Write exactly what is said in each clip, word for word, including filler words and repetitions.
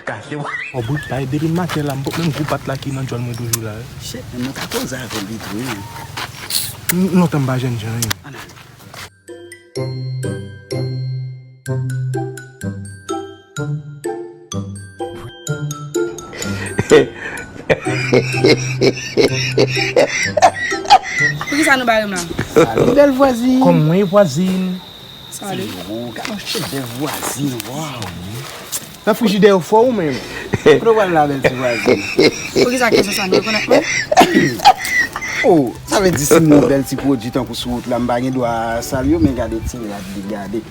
Kache w. Ò, bout bay, depi maten la, m poko menm gou pat la ki nan djòl mwen toujou la. Shit, men mwen ka koze avè l vit, wi. Lontan m pa jwenn jan, wi. Ann ale. Poukisa nou bare m la? Salut, bèl vwazin. Kòman w ye, vwazin? Salut. Ou gade yon chedèv vwazin, waw. Nan frijidè yo fò ou menm. Kote w pral la, bèl ti vwazin? Poukisa kesyon sa, nou rekonèt mwen? Oh, sa vle di si m yon bèl ti pwodui tankou sou wout la, m pa gen dwa salye w, men gade ti rad li, gade.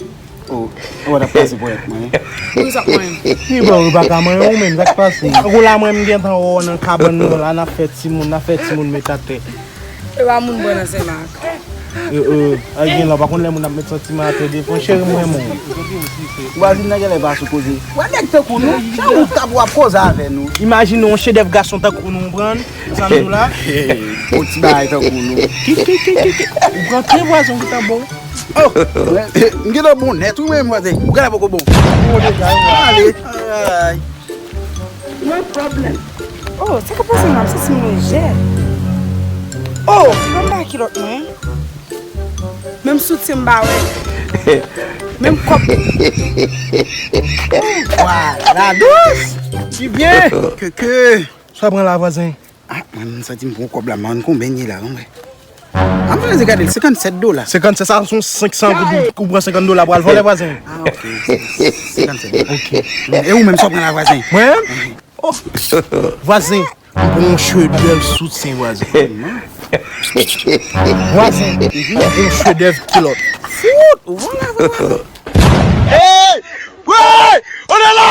Oh, ou pa t ap pase pou èt mwen. Poukisa w manyen m? Ki bò, ou pa ka manyen w menm, sa k pase? Tankou la, mwen, m gentan wè w nan kabann nou la, n ap fè timoun, n ap fè timoun met atè. E pa moun bò nan Senmak. E, e, ay, gen la, w pa konn lè moun ap met santiman atè devan, cheri, m renmen w. Vwazin nan genlè pa sou koze. Wè nèg tankou nou, jan ou t ap w ap koze avè nou. Imajine yon chedèv gason tankou nou, w konprann? Sa m di w la? Yon ti bagay tankou nou. Ki, ki, ki, ki, ki? Ou pran tre vwazin ki tan bon. Oh! M gentan bon nèt, wi, mwen, mwen, ou gentan poko bon. Ale. Ay. No problem. Oh, sa k ap pase la? M santi m lejè. Oh, mwen pa kilòt mwen. Menm soutyen m pa wè. Menm kòb. Wa, la dous. Ki byen. Keke. Sa pran la, vwazin? Ah, mwen, m santi m pran kòb la, man, konbyen l ye la, non, mwen? Ah, mwen, gade l, senkannsèt dola. Senkannsèt, sa se yon senk san goud, ou pran senkant dola pou al vòlè, vwazin. Ah, ok. Senkannsèt dola. Ok. E ou menm, sa w pran la, vwazin? Mwen? Oh. Vwazin, m pran yon chedèv soutyen, vwazin. Vwazin, m pran yon chedèv kilòt. Fout, vwala, vwala. Hey! Woy! On est là!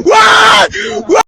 Woy! Woy!